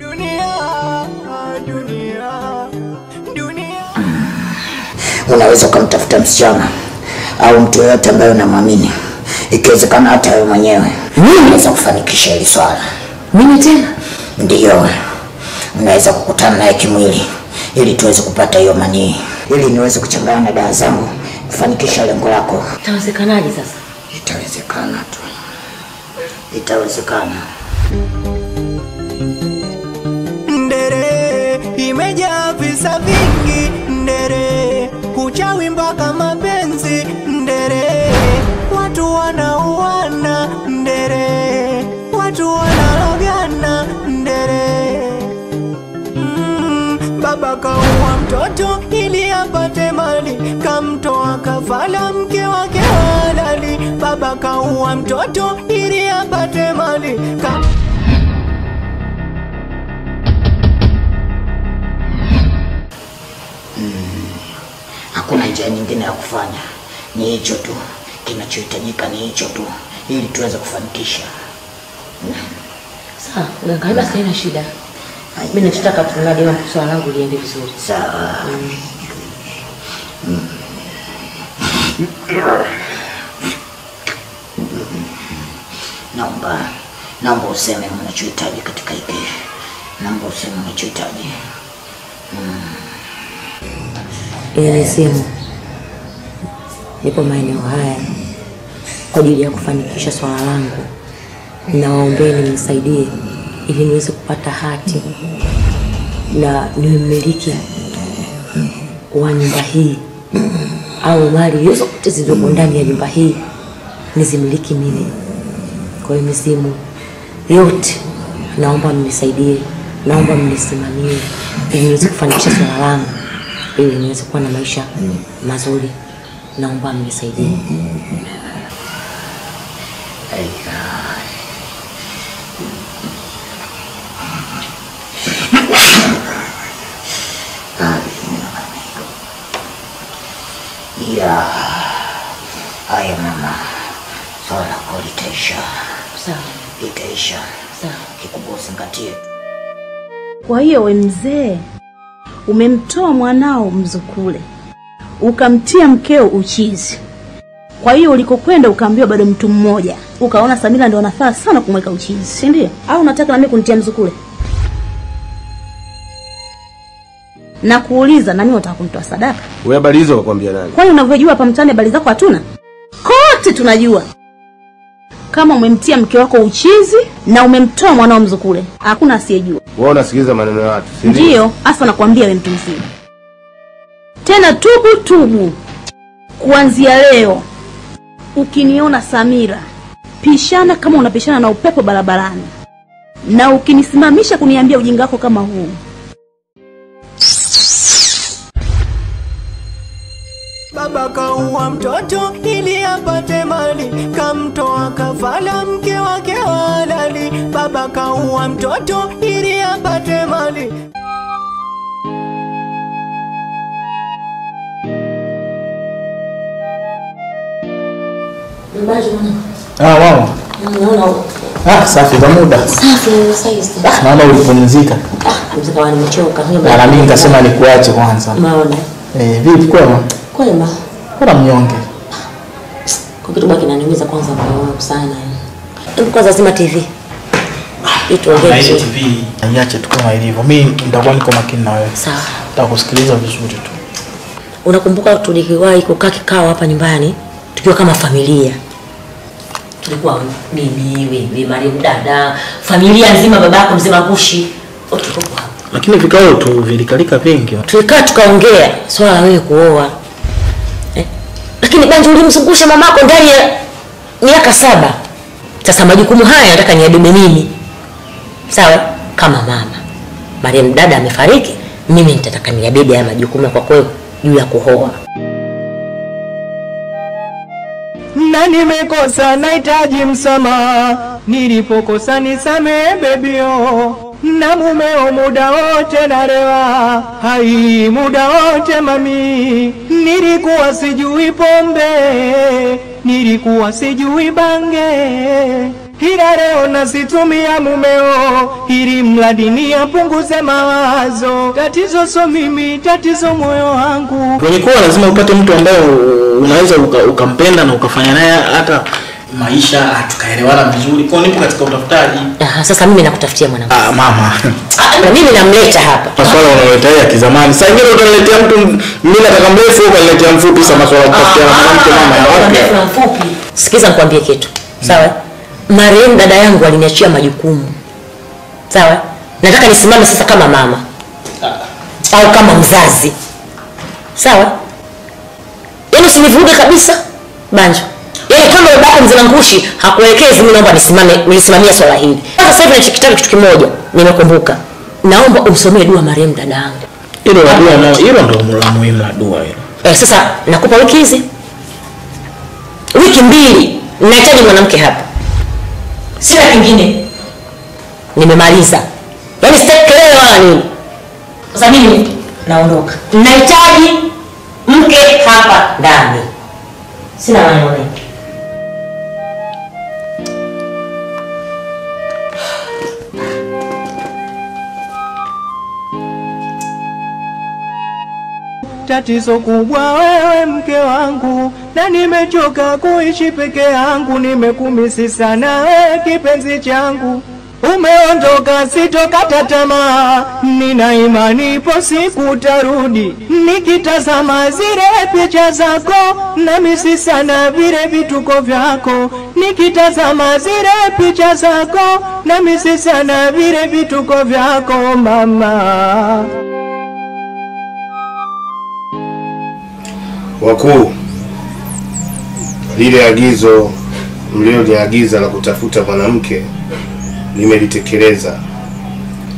Dunia, dunia, dunia. Unaweza kumtafuta msichana au mtu yeyote ambaye unamwamini, ikiwezekana hata wewe mwenyewe. Unaweza kufanikisha hili swala. Mimi tena? Ndiyo. Unaweza kukutana naye kimwili ili tuweze kupata hiyo manii, ili niweze kuchanganya na dawa zangu kufanikisha lengo lako. Itawezekanaje sasa? Itawezekana tu. Itawezekana. Ndere imejaa visa vingi, ndere uchawi mpaka mapenzi, ndere watu wanauana, ndere watu wanalogana, ndere. Baba kaua mtoto ili apate mali, kamtoa kafala mke wake halali. Baba kaua mtoto ili apate mali. Hakuna njia nyingine ya kufanya, ni hicho tu kinachohitajika, ni hicho tu ili tuweze kufanikisha. Sawa, ungaima sina shida. Mimi nachotaka tunadi na swala langu liende vizuri. Sawa. Naomba useme unachohitaji katika hiki. Naomba useme unachohitaji. Ile simu nipo maeneo haya kwa ajili ya kufanikisha swala langu. Nawaombeni mnisaidie ili niweze kupata hati na niwe mmiliki wa nyumba hii au mali zote zilizoko ndani ya nyumba hii nizimiliki mimi. Kwa hiyo mizimu yote naomba mnisaidie, naomba mnisimamie ili niweze kufanikisha swala langu, ili niweze kuwa na maisha mazuri. Naomba mnisaidie. Ya, haya mama, swala lako litaisha. Sawa. Litaisha. Sawa. Kikubwa uzingatie. Kwa hiyo we mzee, umemtoa mwanao mzukule, ukamtia mkeo uchizi. Kwa hiyo ulikokwenda ukaambiwa bado mtu mmoja, ukaona Samira ndio anafaa sana kumweka uchizi, si ndio? Au unataka na mimi kunitia mzukule? Na kuuliza nani unataka kumtoa sadaka? Wewe habari hizo wakwambia nani? Kwani unavyojua hapa mtaani habari zako hatuna? Kote tunajua. Kama umemtia mke wako uchizi na umemtoa mwanao mzukule, hakuna asiyejua. Wewe unasikiliza maneno ya watu, si ndio? Ndio, hasa nakwambia wewe mtu mzima. Tena tubu tubu. Kuanzia leo ukiniona Samira, pishana kama unapishana na upepo barabarani. Na ukinisimamisha kuniambia ujinga wako kama huu. Baba kaua mtoto ili apate mali, kamtoa kafala mke wake halali. Baba kaua mtoto ili apate mali. Ah, mama. Naona. Ah, safi za muda. Safi saizi. Naona ulipumzika. Ah, mzika wangu nimechoka. Na mimi nikasema nikuache kwanza. Maona. Eh, vipi kwema? Kwema. Mbona mnyonge? Kwa kitu baki kinaniumiza kwanza kwa wangu sana. Hebu kwanza zima TV. Ituongee vizuri. TV iache tu kama ilivyo. Mimi nitakuwa niko makini na wewe. Sawa. Nitakusikiliza vizuri tu. Unakumbuka tulikiwahi kukaa kikao hapa nyumbani tukiwa kama familia? Tulikuwa mimi, wewe, Mariam dada, familia nzima, babako mzee Makushi. Wote tulikuwa hapa. Lakini vikao tu vilikalika vingi. Tulikaa tukaongea swala la wewe kuoa. Lakini Banjo ulimzungusha mamako ndani ya miaka 7. Sasa majukumu haya nataka niyabebe mimi. Sawa? Kama mama. Mariam dada amefariki, mimi nitataka niyabebe haya majukumu kwa kweli juu ya kuoa. Na nimekosa nahitaji msamaha, nilipokosa nisamehe bebio. Na mumeo muda wote nalewa, hai muda wote mami. Nilikuwa sijui pombe, nilikuwa sijui bange. Ila leo nasitumia mumeo ili mradi niyapunguze mawazo. Tatizo so mimi, tatizo moyo wangu. Kwenye kuwa lazima upate mtu ambaye unaweza ukampenda na ukafanya naye hata maisha tukaelewana vizuri. Kwa nipo katika utafutaji. Sasa mimi nakutafutia mwanangu. Mama. Mimi namleta hapa. Maswala unaletea ya kizamani. Sasa ingine utaniletea mtu mimi nataka mrefu ukaniletea mfupi. Sasa maswala kutafutia mwanamke mama ya wapi? Mrefu na mfupi. Sikiza nikwambie kitu. Sawa? Marehemu dada yangu aliniachia majukumu. Sawa? Nataka nisimame sasa kama mama. Au kama mzazi. Sawa? Yaani usinivuruge kabisa Banjo. Yaani kama babako mzee Mangushi hakuelekezi, mimi naomba nisimame, nisimamie swala hili. Sasa hivi ninachokitaka kitu kimoja, nimekumbuka. Naomba umsomee dua marehemu dada yangu. Hilo la dua nao, hilo ndio muhimu la dua hilo. Sasa nakupa wiki hizi. Wiki mbili nahitaji mwanamke hapa. Sina kingine. Nimemaliza. Yaani sitaki kelele wala nini. Sasa mimi naondoka. Nahitaji mke hapa ndani. Sina maneno mengi. Tatizo kubwa wewe mke wangu, na nimechoka kuishi peke yangu. Nimekumisi sana wewe kipenzi changu. Umeondoka sitokata tamaa, nina imani ipo siku utarudi. Nikitazama zile picha zako na misi sana vile vituko vyako. Nikitazama zile picha zako na misi sana vile vituko vyako mama. Wakuu, lile agizo mlioniagiza la kutafuta mwanamke nimelitekeleza.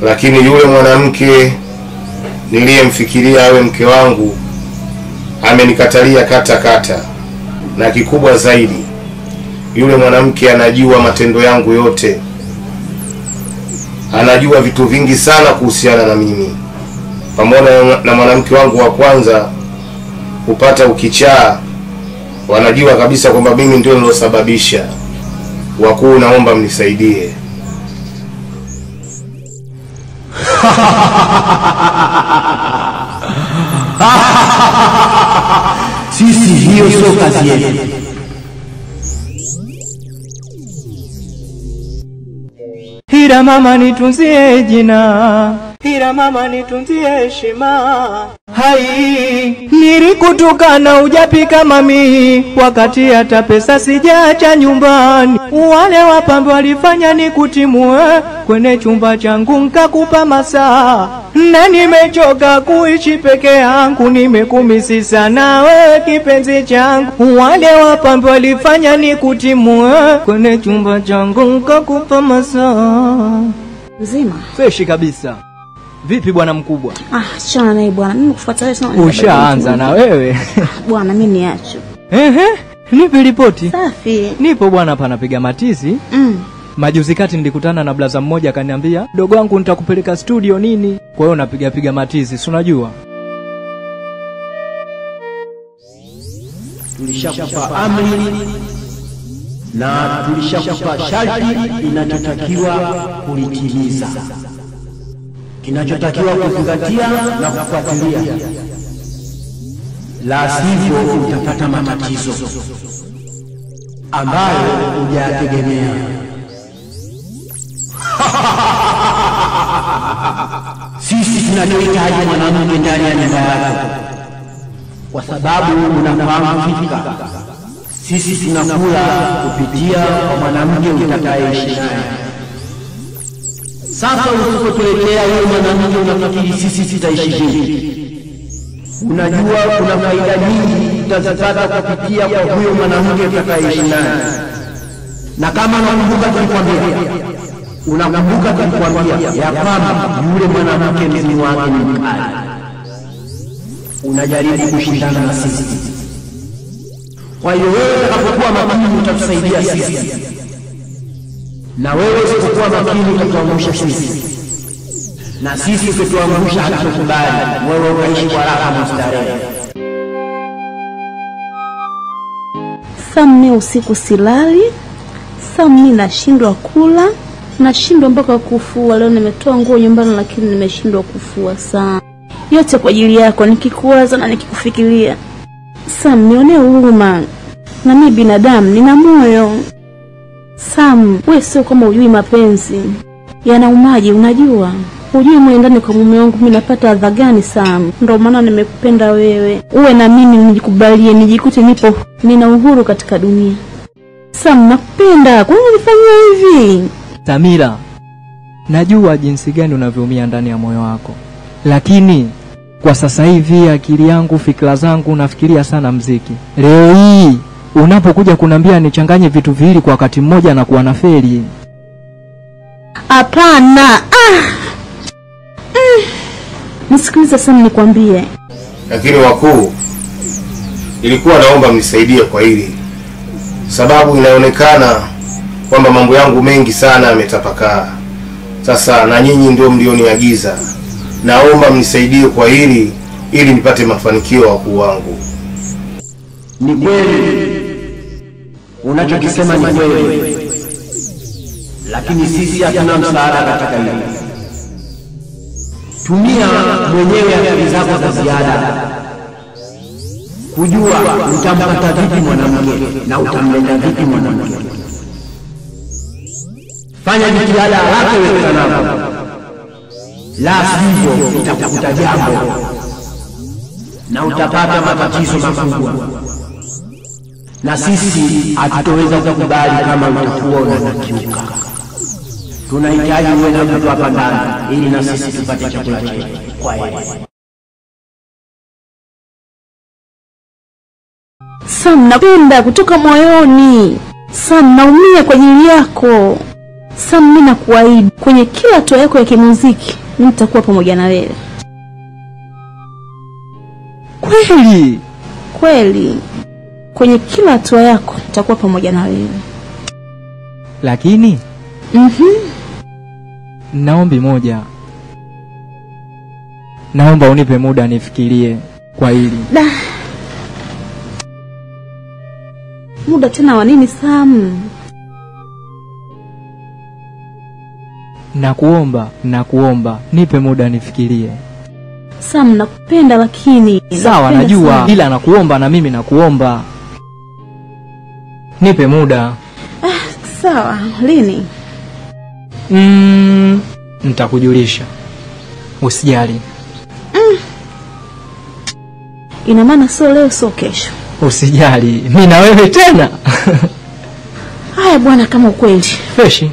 Lakini yule mwanamke niliyemfikiria awe mke wangu amenikatalia kata kata. Na kikubwa zaidi, yule mwanamke anajua matendo yangu yote. Anajua vitu vingi sana kuhusiana na mimi. Pamoja na mwanamke wangu wa kwanza kupata ukichaa, wanajua kabisa kwamba mimi ndio nilosababisha. Wakuu, naomba mnisaidie. Sisi hiyo sio kazi yetu. Hira mama nitunzie jina, hira mama nitunzie heshima. Hai, nilikutukana hujapika mami, wakati hata pesa sijaacha nyumbani. Wale wapambe walifanya nikutimue, kwenye chumba changu nikakupa masaa. Na nimechoka kuishi peke yangu, nimekumisi sana wewe kipenzi changu. Wale wapambe walifanya nikutimue, kwenye chumba changu nikakupa masaa. Mzima? Freshi kabisa. Vipi bwana mkubwa? Achana naye bwana. Mimi kufuata wewe sana. Ushaanza na wewe. Bwana mimi niache. Ehe, nipe ripoti. Safi. Nipo bwana hapa napiga matizi. Majuzi kati nilikutana na blaza mmoja akaniambia, "Dogo wangu nitakupeleka studio nini?" Kwa hiyo napiga piga matizi, si unajua? Tulishakupa amri na tulishakupa sharti inachotakiwa kulitimiza. Kinachotakiwa kuzingatia na kufuatilia, la sivyo utapata matatizo ambayo hujayategemea. Sisi tunachohitaji mwanamke ndani ya nyumba yako, kwa sababu unafahamu fika sisi tunakula kupitia kwa mwanamke utakayeishi naye. Sasa usipotuletea huyo mwanamke unafikiri sisi tutaishi vipi? Unajua kuna faida nyingi tutazipata kupitia kwa huyo mwanamke utakayeishi naye. Na kama unakumbuka tulikwambia, unakumbuka tulikwambia ya kwamba yule mwanamke mzimu wake ni mkali. Unajaribu kushindana na sisi. Kwa hiyo wewe utakapokuwa makini utatusaidia sisi, na wewe usipokuwa makini utatuangusha sisi, na sisi ukituangusha hatukubali wewe ukaishi kwa raha na starehe. Sasa mimi usiku silali, Sam, mimi nashindwa kula, nashindwa mpaka kufua. Leo nimetoa nguo nyumbani lakini nimeshindwa kufua sana. Yote kwa ajili yako, nikikuwaza na nikikufikiria. Sam, nionee huruma. Na mimi binadamu nina moyo. Sam, wewe sio kama hujui mapenzi yanaumaje, unajua? Hujui mwendani kwa mume wangu mimi napata adha gani Sam. Ndio maana nimekupenda wewe. Uwe na mimi nijikubalie, nijikute nipo nina uhuru katika dunia. Sam, nakupenda. Kwa nini unifanyia hivi? Samira, najua jinsi gani unavyoumia ndani ya moyo wako. Lakini kwa sasa hivi akili yangu, fikra zangu nafikiria sana mziki. Leo hii unapokuja kunambia nichanganye vitu viwili kwa wakati mmoja na kuwa na feli. Hapana. Nisikilize Sam nikwambie. Lakini wakuu, ilikuwa naomba mnisaidie kwa hili. Sababu inaonekana kwamba mambo yangu mengi sana yametapakaa. Sasa na nyinyi ndio mlioniagiza. Naomba mnisaidie kwa hili ili nipate mafanikio wakuu wangu. Ni kweli unachokisema ni kweli, lakini sisi hatuna msaada katika hili. Tumia mwenyewe akili zako za ziada kujua utampata vipi mwanamke na utamleta vipi mwanamke. Fanya jitihada haraka iwezekanavyo, la sivyo itakukuta jambo na utapata matatizo makubwa, na sisi hatutoweza kukubali kama utakuwa unatukiuka. Tunahitaji uwe na mtu hapa ndani ili na sisi tupate chakula chetu. Kwa hiyo Sam, napenda kutoka moyoni. Sam, naumia kwa ajili yako. Sam, mimi nakuahidi kwenye kila hatua yako ya kimuziki mimi nitakuwa pamoja na wewe. Kweli? Kweli. Kwenye kila hatua yako nitakuwa pamoja na wewe. Lakini naombi moja. Naomba unipe muda nifikirie kwa hili. Da. Muda tena wa nini Sam? Nakuomba nipe muda nifikirie. Sam, nakupenda lakini. Sawa, najua, ila nakuomba na mimi nakuomba. Nipe muda. Sawa, lini? Nitakujulisha. Usijali. Ina maana sio leo sio kesho. Usijali, mimi na wewe tena. Haya bwana, kama ukweli. Freshi.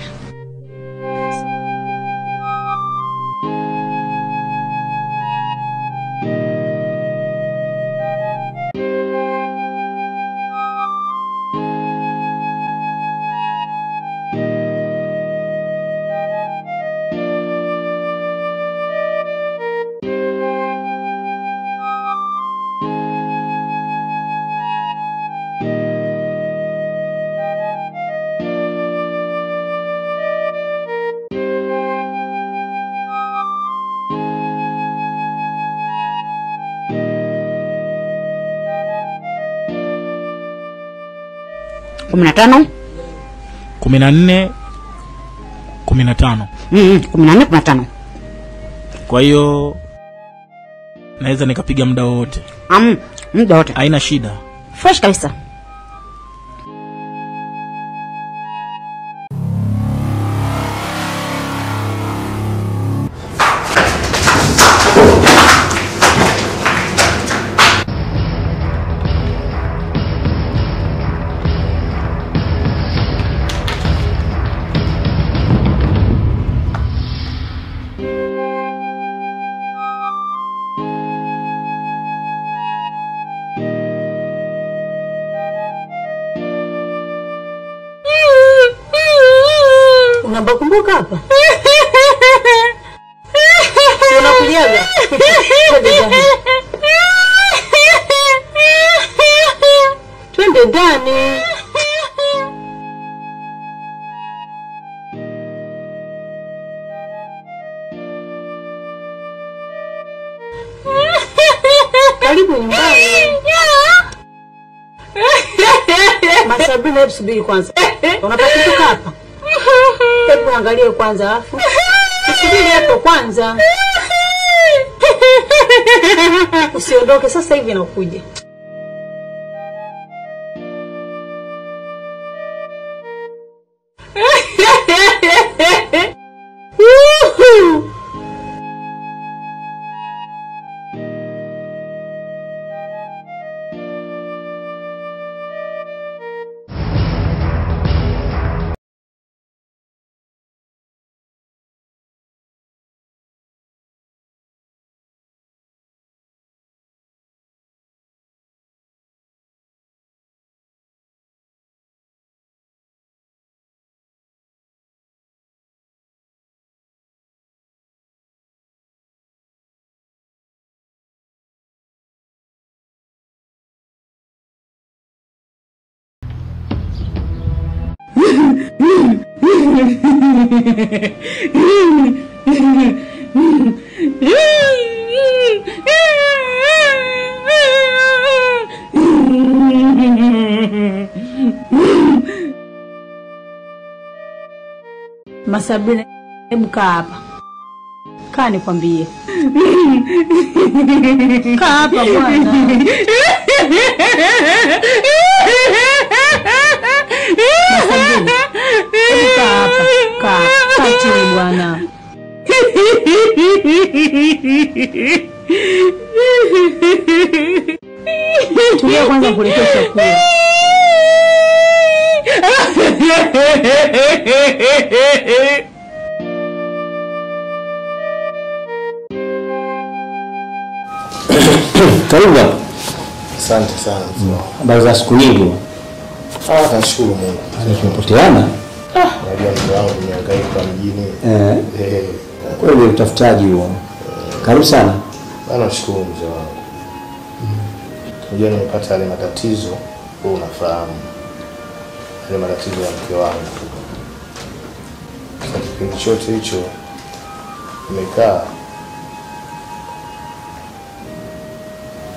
15 14 15 14 15. Kwa hiyo naweza nikapiga muda wote. Muda wote. Haina shida. Fresh kabisa. Unakumbuka hapa? Si unakuliaga? Twende ndani. Karibu nyumbani. Masabrina, hebu subiri kwanza. Unataka kutoka hapa? Hebu angalie kwanza alafu. Subiri hapo kwanza. Usiondoke sasa hivi nakuja. Masabrina, hebu kaa hapa. Kaa nikwambie. Kaa hapa bwana. Masabrina, hebu kaa hapa. Kaa. Kaa chini bwana. Tulia kwanza kuletea chakula. Karibu. Asante sana. Habari za siku nyingi. Ah, nashukuru Mungu. Tumepoteana. Unajua mke wangu nihangaika mjini. Kweli utafutaji huo. Karibu sana. Bana, nashukuru mzee wangu. Unajua nimepata yale matatizo, wewe unafahamu. Yale matatizo ya mke wangu. Sasa kipindi chote hicho nimekaa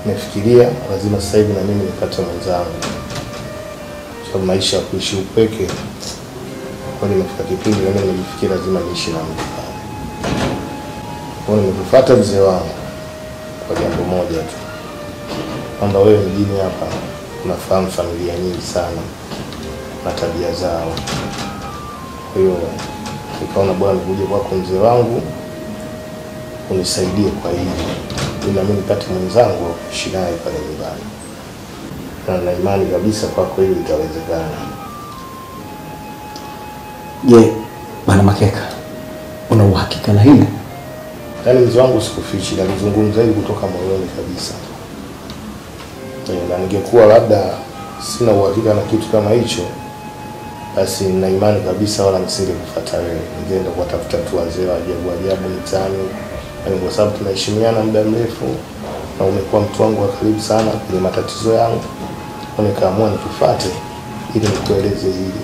nimefikiria lazima sasa hivi na mimi nipate mwenzangu. Sababu maisha ya kuishi upweke, kwa nimefika kipindi na mimi nimefikiria lazima niishi na mtu pale. Kwa nimekufuata mzee wangu kwa jambo moja tu. Kwamba wewe mjini hapa unafahamu familia nyingi sana na tabia zao. Kwa hiyo nikaona bwana nikuje kwako mzee wangu unisaidie kwa hili. Ili na mimi nipate mwenzangu wa kuishi naye pale nyumbani. Na nina imani kabisa kwako hili litawezekana. Je, Bwana Makeka, una uhakika na hili? Yaani mzee wangu sikufichi, nalizungumza hili kutoka moyoni kabisa. Na ningekuwa labda sina uhakika na kitu kama hicho, basi nina imani kabisa wala nisingekufuata wewe. Ningeenda kuwatafuta tu wazee wa ajabu ajabu mitaani. Yaani kwa sababu tunaheshimiana muda mrefu na umekuwa mtu wangu wa karibu sana kwenye matatizo yangu, kwa nikaamua nikufuate ili nikueleze hili.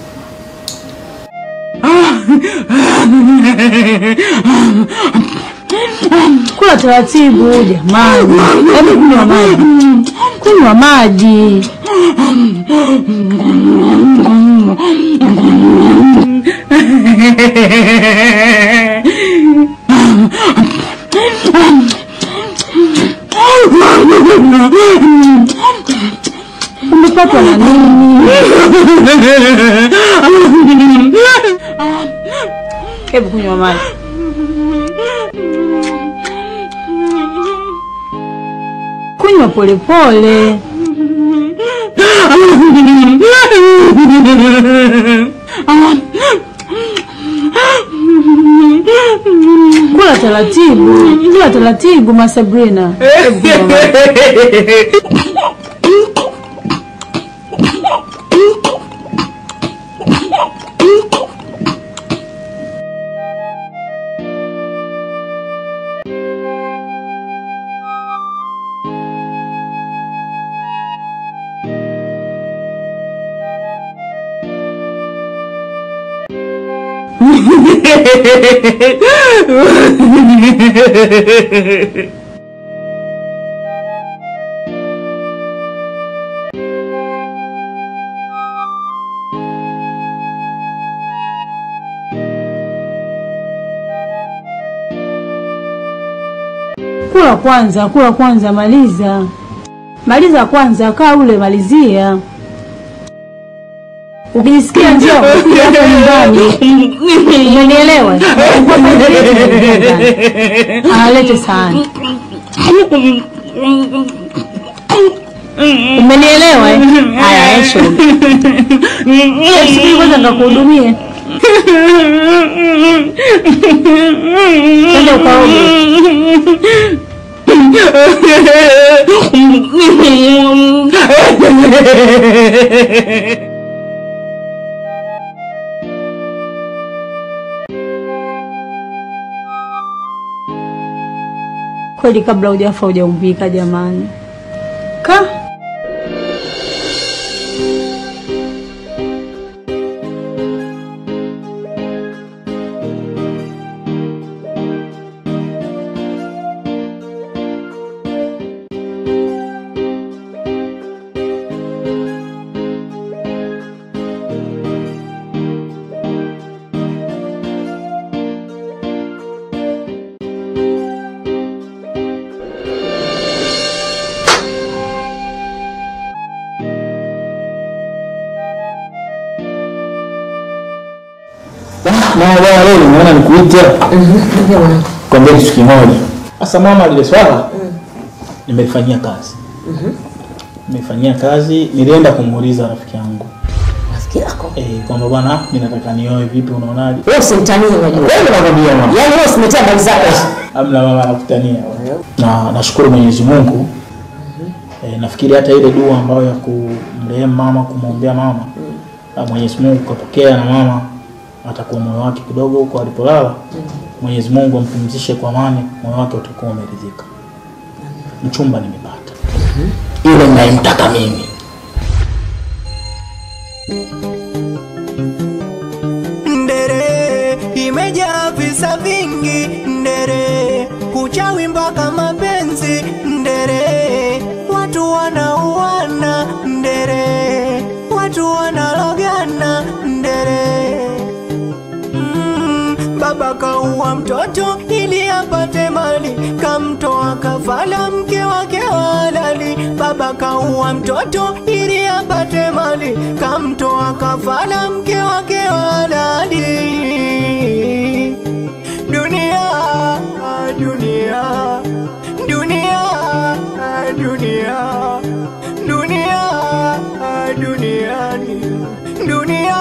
Kula taratibu jamani. Hebu kunywa maji. Kunywa maji. Umepatwa na nini? Hebu kunywa maji. Kunywa pole pole. Kula taratibu, kula taratibu Ma Sabrina. Hebu kunywa maji. Kula kwanza, kula kwanza, maliza. Maliza kwanza, kaa ule malizia. Ukijisikia njoo hapa nyumbani. Umenielewa? Alete sahani. Umenielewa? Haya, esho. Subiri kwanza nikakuhudumie. Twende ukaoge. Kweli kabla hujafa hujaumbika jamani. Ka Mama bwana leo nimeona nikuite. Ndio mwanangu. Kwambia kitu kimoja. Sasa mama lile swala nimelifanyia kazi. Nimefanyia kazi, nilienda kumuuliza rafiki yangu. Rafiki yako? Kwamba bwana mimi nataka nioe, vipi unaonaje? Wewe usimtanie unajua. Wewe unakwambia mama. Yaani wewe usimetia habari zako. Amna mama anakutania. Na nashukuru Mwenyezi Mungu. Nafikiri hata ile dua ambayo ya kumrehemu mama, kumwombea mama. Mwenyezi Mungu kapokea na mama atakuwa moyo wake kidogo huko alipolala. Mwenyezi Mungu ampumzishe kwa amani, moyo wake utakuwa umeridhika. Mchumba nimepata. Yule ninayemtaka mimi. Ndere imejaa visa vingi, ndere uchawi mpaka mapenzi, ndere watu wanauana, ndere watu wanalogana, ndere. Baba kaua mtoto ili apate mali, kamtoa kafala mke wake halali. Baba kaua mtoto ili apate mali, kamtoa kafala mke wake halali. Dunia, dunia, dunia, dunia, dunia, dunia, dunia.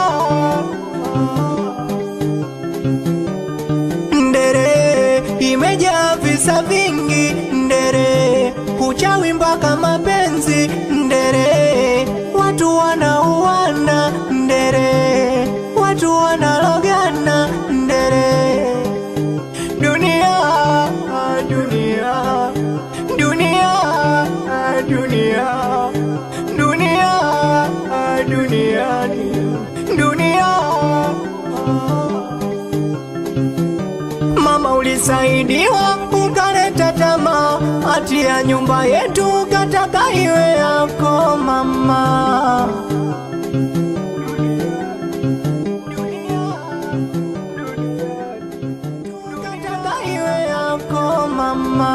Imejaa visa vingi, ndere uchawi mpaka mapenzi, ndere watu wanauana, ndere watu wanalogana, ndere. Dunia, dunia, dunia, dunia, dunia, dunia, dunia. Mama ulisaidiwa ukaleta tamaa, hati ya nyumba yetu ukataka iwe yako mama. Ukataka iwe yako mama.